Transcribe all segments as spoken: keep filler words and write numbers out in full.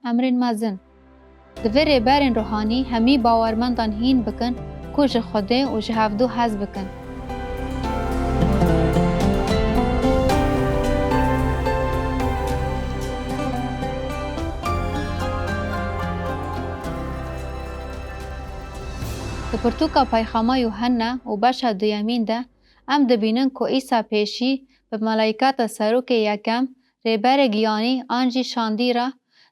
Emrên mezin. Divê rêberên ruhanî hemî bawermendan hîn bikin ku ji Xwedê û ji hevdû hez bikin. Di pirtûka Peyxama Yuhenna û beşa duyemîn de em dibînin ku Îsa pêşî bi melayketa serokê yekem, rêberê giyanî an jî şandî re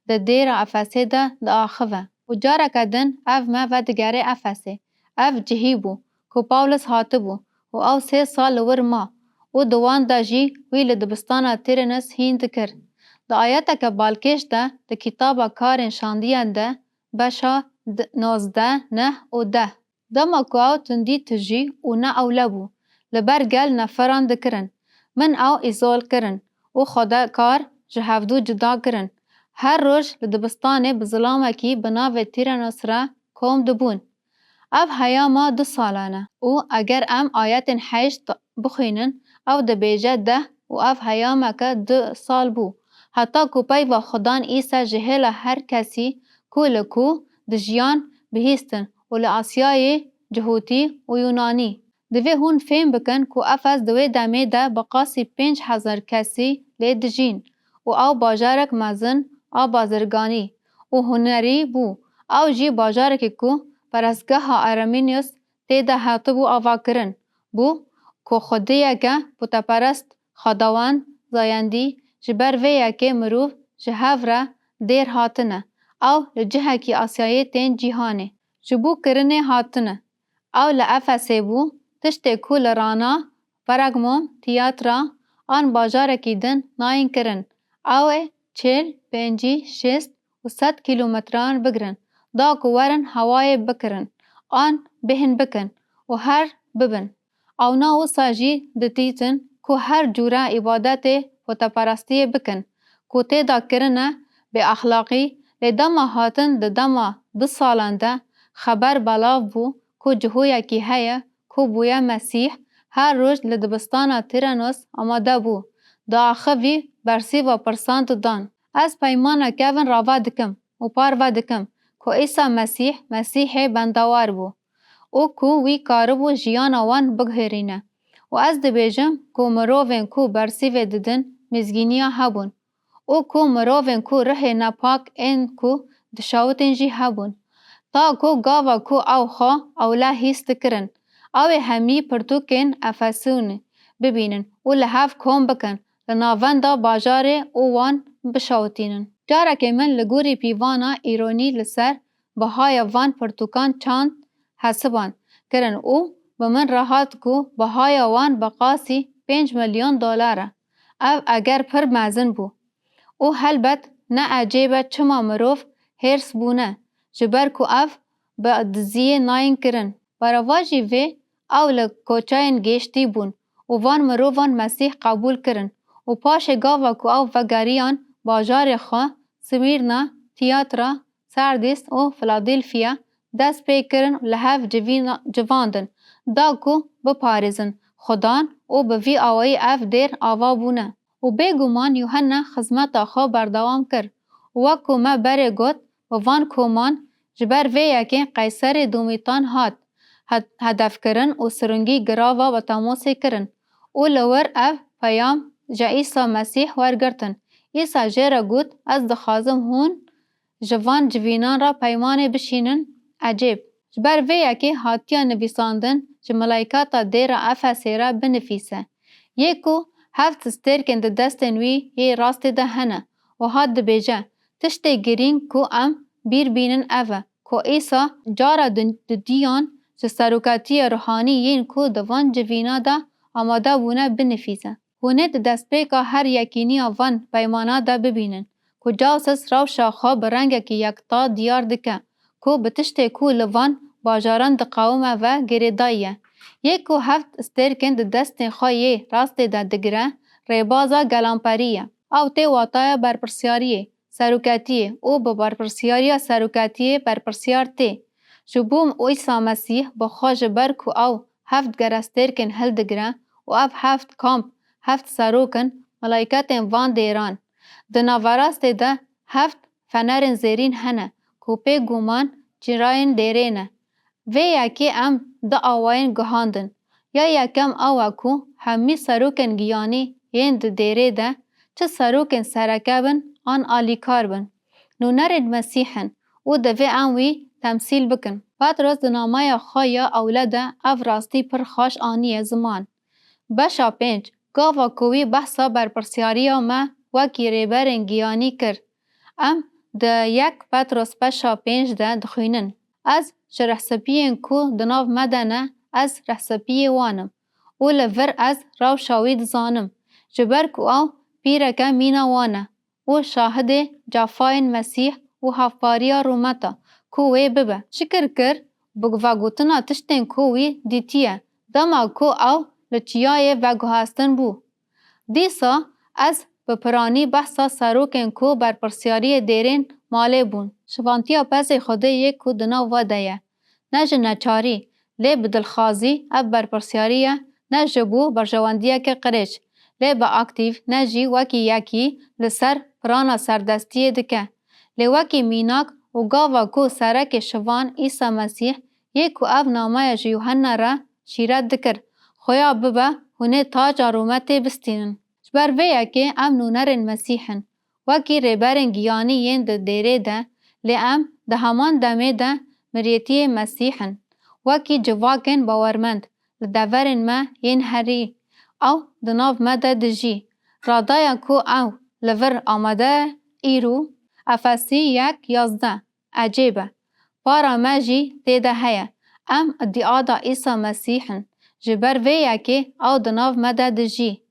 di dêra Efesê de diaxive. Û careke din ev me vedigere Efesê. Ev cihî bû ku Pawlos hatibû û ew sê sal li wir ma û di wan de jî wî li dibistana Tîrenos hîn dikir. Di ayeteke balkêş de di kitaba Karên Şandiyan de beşa d-, nozdeh, neh û deh. Dema ku ew tundî tijî û ne ewle bû, li ber gel neferan dikirin. Min ew îzol kirin û xwedekar ji hevdû cuda kirin. Her roj li dibistanê bi zilamekî bi navê Tîrenos re kom dibûn. Ev heyama du salan e û eger em ayetên heşt bixwînin, ew dibêje deh û ev heyameke du sal bû. Heta ku peyva Xudan Îsa ji hêla her kesî ku li ku dijiyan bihîstin û li Asyayê cihûtî û Yûnanî. Divê hûn fêm bikin ku Efes di wê demê de bi qasî pênc hezar kesî lê dijîn û ew bajarek mezin a bazirganî û hunerî bû. Ew jî bajarekê ku perestgeha Artemîs tê de hatibû avakirin bû, ku xwediyeke puteperest, xwedawend, zayendî, ji ber vê yekê mirov ji hev re dêr hatine. Ew li cihekî Asyayê tên cîhanê. Ji bo kirinê hatine. Ew li Efesê bû, tiştê ku li rana, Pergamon, Tiyatra an bajarekî din nayên kirin. Ew ê çil, pêncî, şêst û sed kîlometran bigirin, da ku werin hewayê bikirin an bêhn bikin û her bibin. Ewna wisa jî didîtin ku her cûre îbadetê puteperestiyê bikin ku tê de kirine bêexlaqî, lê dema hatin di dema du salan de xeber belav bû ku cihûyekî heye ku bûye Mesîh, her roj li dibistana Tîrenos amade bû, diaxivî, bersîva pirsan didan. Ez peymana kevin rava dikim û parve dikim ku Îsa Mesîh, Mesîhê bendawar bû û ku wî karibû jiyana wan biguherîne. Û ez dibêjim ku mirovên ku bersîvê didin mizgîniya hebûn û ku mirovên ku rihê nepak ên ku dişawitên jî hebûn. Ta ku gava ku ew xwe ewle hîs dikirin, ew ê hemî pirtûkên Efesûnê bibînin û li hev kom bikin, li navenda bajarê û wan bişawitînin. Carekê min li gorî pîvana îronî li ser bihaya van pirtûkan çand hesiband kirin û bi min re hat ku bihaya wan bi qasî pênc milyon dolar e. Ev eger pir mezin bû. Û helbet ne ecêb e çima mirov hêrs bûne, ji ber ku ev bi diziyê nayên kirin. Beravajî vê ew li koçeyên gêştî bûn û van mirovan Mesîh qebûl kirin û paşê gava ku ew vegeriyan bajarê xwe, Smîrna, Tiyatra, Sardîs û Filadelfya dest pê kirin li hev civîna-, civandin, da ku biparêzin Xudan û bi vî awayî ev dêr ava bûne. Û bêguman Yuhenna xizmeta xwe berdewam kir. Û wek ku me berê got, bi van koman ji ber vê yekê Qeyserê Domîtan hat he-, hedefkirin û siringî girava Betamosê kirin û li wir ev peyam ji Îsa Mesîh wergirtin. Îsa jê re got, Ez dixwazim hûn ji van civînan re peymanê bişînin ecêb. Ji ber vê yekê hatiye nivîsandin, ji melaykata dêra Efesê re binivîse. Yê ku heft stêrkên di destên wî yê rastê de hene û hat dibêje, Tiştê girîng ku em bîr bînin ev e, ku Îsa cara di-, didiyan ji seroketiyê ruhanî yên ku di van civîna de amade bûne binivîse. Hûn ê di destpêka her yekîniya van peymana de bibînin ku Cawsis rewşa xwe bi rengekî yekta diyar dike ku bi tiştê ku li van bajaran diqewime ve girêdayî ye. Yê ku heft stêrkên di destên xwe yê rastê de digire, rêbaza gelamperî ye. Ew tê wataya berpirsyariyê, seroketiyê û bi berpirsiyariya seroketiyê berpirsiyar tê. Ji bo Îsa Mesîh bi xwe ji ber ku ew heft gerestêrkên hildigire û ev heft kamp, heft serok in, melayketên van dêran. Di naverastê de heft fenerên zêrîn hene ku pê guman çirayên dêrê ne. Vê yekê em du awayên guhandin. Ya yekem ew e ku hemî serokên giyanî yên di dêrê de, çi serokên sereke bin an alîkar bin, nûnerên Mesîh in û divê em wî temsîl bikin. Petros di nameya xwe ya ewle de ev rastî pir xweş aniye ziman. Beşa pênc, gava ku wî behsa berpirsyariya me wekî rêberên giyanî kir, em di yek Petros beşa pênc de dixwînin: Ez ji rehsipiyên ku di nav me de ne, ez rehsipiyê wan im û li vir ez rewşa wî dizanim, ji ber ku ew pîreke mîna wan e û şahidê cefayên Mesîh û hevpariya rûmeta ku wê bibe. Şikir kir, bi vegotina tiştên ku wî dîtiye, dema ku ew li çiyayê veguhestin bû. Dîsa ez bi piranî behsa serokên ku berpirsyariyê dêrên malê bûn. Şivantiya pezê Xwedê yê ku di nav we de ye, ne ji neçarî, lê bi dilxwazî, ev berpirsyarî ye, ne ji bo berjewendiyeke qirêj, lê bi aktîf, ne jî wekî yekî li ser pirana serdestiyê dike, lê wekî mînak û gava ku serekê şivan Îsa Mesîh yê ku ev nameya ji Yuhenna re şîret dikir, xuya bibe hûn ê taca rûmetê bistînin. Ji ber vê yekê em nûnerên Mesîh in, wekî rêberên giyanî yên di dêrê de, lê em di heman demê de miriyetiyê Mesîh in, wekî civakên bawermend li deverên me yên herî ew di nav me de dijî. Radaya ku ew li vir amade ye, îro Efesî yek yazdeh. Ecêb e. Para me jî tê de heye. Em îdiada Îsa Mesîh in. Ji ber vê yekê ew di nav me de dijî.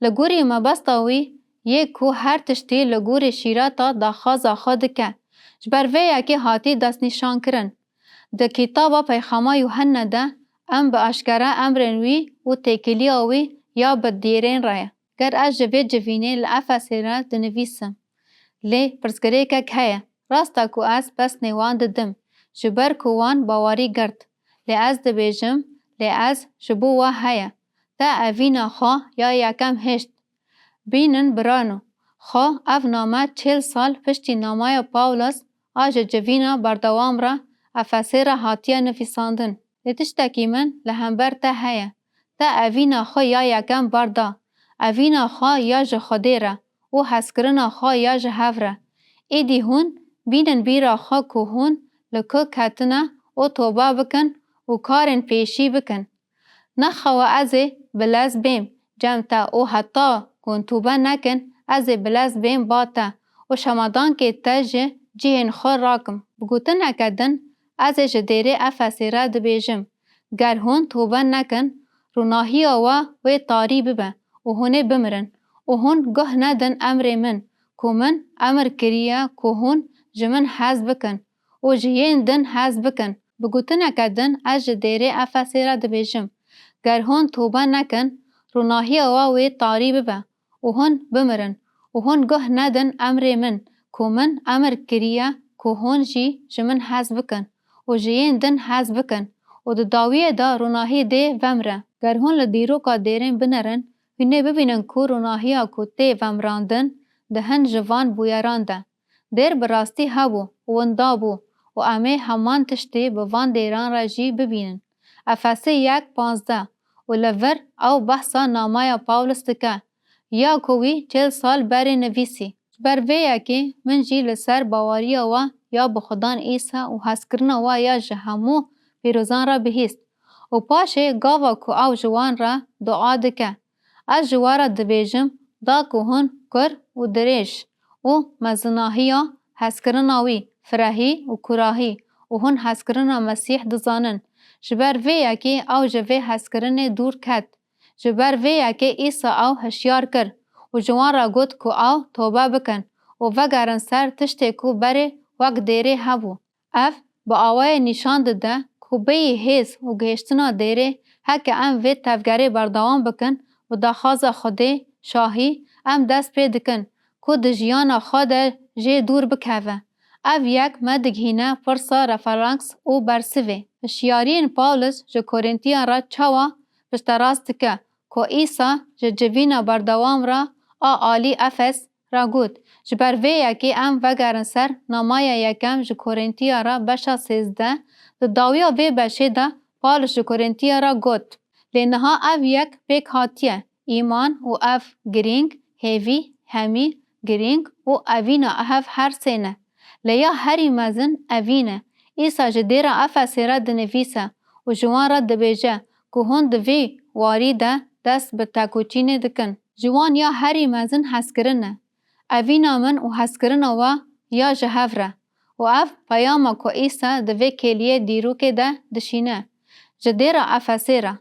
Li gorî mebesta wî yê ku her tiştî li gorî şîreta daxwaza xwe dike, ji ber vê yekê hatî destnîşankirin. Di kitaba Peyxama Yuhenna de em bi aşkere emrên wî û têkiliya wî ya bi dêrên re ye. Ger ez ji vê civînê li Efesê re dinivîsim, lê pirsgirêkek heye, rast e ku ez pesnê wan didim, ji ber ku wan bawerî girt, lê ez dibêjim, lê ez ji bo we heye, te evîna xwe ya yekem hişt. Bînin birano, xwe ev name çil sal piştî nameya Pawlos a ji civîna berdewam re Efesê re hatiye nivîsandin. Lê tiştekî min li hember te heye. Te evîna xwe ya yekem berda. Evîna xwe ya ji Xwedê re û hezkirina xwe ya ji hev re. Êdî hûn bînin bîra xwe ku hûn li ku ketine û tobe bikin û karên pêşî bikin. Nexewe ez ê bi lez bêm cem te û heta ku hûn tobe nekin, ez ê bi lez bêm ba te û şemadankê te ji cihên xwe rakim. Bi gotineke din, ez ê ji dêrê Efesê re dibêjim, ger hûn tobe nekin, rûnahiya we wê tarî bibe û hûn ê bimirin û hûn guh nedin emrê min, ku min emir kiriye ku hûn ji min hez bikin û ji yên din hez bikin. Bi gotineke din, ez ji dêrê Efesê re dibêjim, ger hûn tobe nekin, rûnahiya we wê tarî bibe û hûn bimirin û hûn guh nedin emrê min, ku min emir kiriye ku hûn jî ji min hez bikin û ji yên din hez bikin û di dawiyê de rûnahî dê vemre. Ger hûn li dîroka dêrên binerin, hûn ê bibînin ku rûnahiya ku tê vemrandin di hin ji van bûyeran de. Dêr bi rastî hebû û winda bû û em ê heman tiştê bi van dêran re jî bibînin. Efesî yek panzdeh. Û li vir ew behsa nameya Pawlos dike, ya ku wî çil sal berê nivîsî. Ji ber vê yekê min jî li ser baweriya we ya bi Xudan Îsa û hezkirina we ya ji hemû pîrozan re bihîst. Û paşê gava ku ew ji wan re dua dike, ez ji we re dibêjim, da ku hûn kur û dirêj û mezinahiya hezkirina wî, firehî û kurahî û hûn hezkirina Mesîh dizanin. Ji ber vê yekê ew ji vê hezkirinê dûr ket. Ji ber vê yekê Îsa ew hişyar kir û ji wan re got ku ew tobe bikin û vegerin ser tiştê ku berê wek dêrê hebû. Ev bi awayê nîşan dide ku bêyî hêz û gihiştina dêrê, heke em vê tevgerê berdewam bikin, bi daxwaza Xwedê, şahî, em dest pê dikin ku di jiyana xwe de jê dûr bikeve. Ev yek me digihîne pirsa referans û bersivê. Hişyariyên Pawlos ji Korîntiyan re çawa pişterast dike ku Îsa ji civîna berdewam re a alî Efes ra got, ji ber vê yekê em vegerin ser namaya yekem ji Korîntiya re beşa sêzdeh, di dawiya vê beşê de Pawlos ji Korîntiya re got, lê niha ev yek pêk hatiye, îman û ev girîng, hêvî, hemî, girîng û evîna ev her sê ne. Lê ya herî mezin evîn e. Îsa ji dêra Efesê re dinivîse û ji wan re dibêje ku hûn di vî warî de dest bi tekoçînê dikin. Ji wan ya herî mezin hezkirin e. Evîna min û hezkirina we ya ji hev re. Û ev peyama ku Îsa di vê kêliyê dîrokê de dişîne, ji dêra Efesê re.